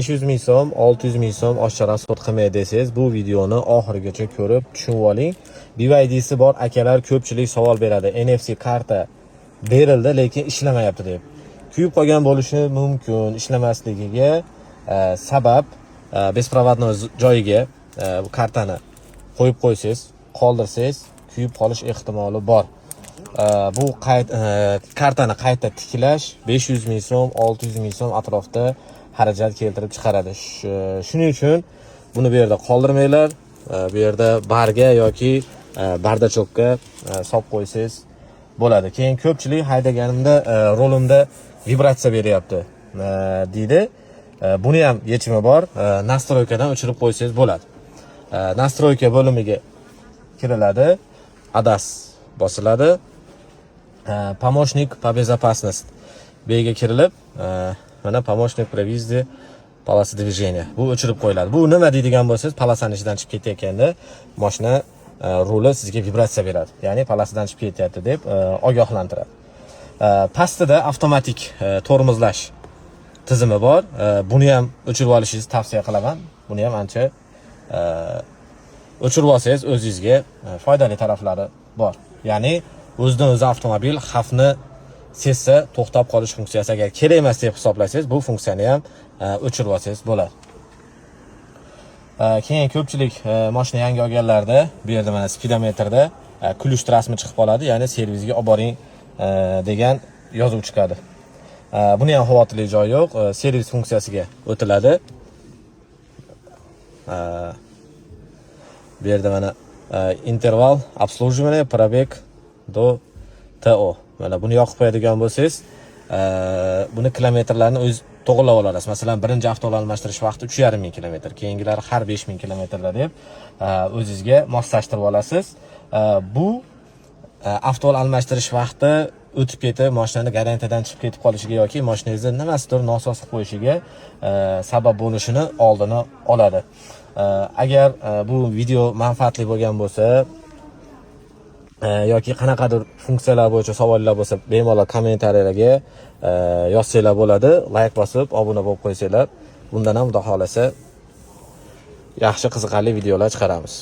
500 ming so'm, 600 ming so'm oshcha расход qilmay desangiz, bu videoni oxirigacha ko'rib tushunib oling. BYDsi bor akalar, ko'pchilik savol beradi. NFC karta berildi, lekin ishlamayapti deb. Kuyib qolgan bo'lishi mumkin ishlamasligiga sabab беспроводной joyiga bu kartani qo'yib qo'ysangiz, qoldirsangiz, kuyib qolish ehtimoli bor. Bu kartani qayta tiklash 500 ming so'm, 600 ming so'm atrofida xarajat keltirib chiqaradi. Shuning uchun buni bu yerda qoldirmanglar. Bu yerda barga yoki бардачок ka solib qo'ysangiz bo'ladi. Keyin ko'pchilik haydaganimda rulimda vibratsiya beryapti deydi. Buni ham yechimi bor. Настройка dan o'chirib qo'ysangiz bo'ladi. Настройка bo'limiga kiriladi. ADAS bosiladi. Помощник по безопасности bu yerga kirilib, mana помощник при выезде полосы движения, bu o'chirib qo'yiladi. Bu nima deydigan bo'lsangiz, полоса ni ichidan chiqib ketayotganda mashina ruli sizga vibratsiya beradi, ya'ni полоса dan chiqib ketyapti deb ogohlantiradi. Pastida avtomatik tormozlash tizimi bor. Buni ham o'chirib olishingizni tavsiya qilaman. Buni ham ancha o'chirib olsangiz, o'zingizga foydali taraflari bor, ya'ni o'zidan o'zi avtomobil xavfni sezsa to'xtab qolish funksiyasi, agar kerak emas deb hisoblasangiz, bu funksiyani ham o'chirib olsangiz bo'ladi. Keyin ko'pchilik mashina yangi olganlarda bu yerda mana spidometrda ключ rasmi chiqib qoladi, ya'ni servisga olib boring degan yozuv chiqadi. Buni ham xavotirli joyi yo'q. Servis funksiyasiga o'tiladi. Bu yerda mana интервал обслуживания, пробег до ТО, mana buni yoqib qo'yadigan bo'lsangiz, buni kilometrlarni o'z to'g'irlab olasiz. Masalan, birinchi avtoulov almashtirish vaqti 3,5 ming kilometr, keyingilari har 5000 kilometrda deb o'zingizga moslashtirib olasiz. Bu avtoulov almashtirish vaqti o'tib ketib, mashinani garantiyadan chiqib ketib qolishiga yoki mashinangizni nimasidir nosoz qilib qo'yishiga sabab bo'lishini oldini oladi. Agar bu video manfaatli bo'lgan bo'lsa yoki qanaqadir funksiyalar bo'yicha savollar bo'lsa, bemalol kommentariyalarga yozsanglar bo'ladi. Layk bosib, obuna bo'lib qo'ysanglar, bundan ham, xudo xohlasa, yaxshi, qiziqarli videolar chiqaramiz.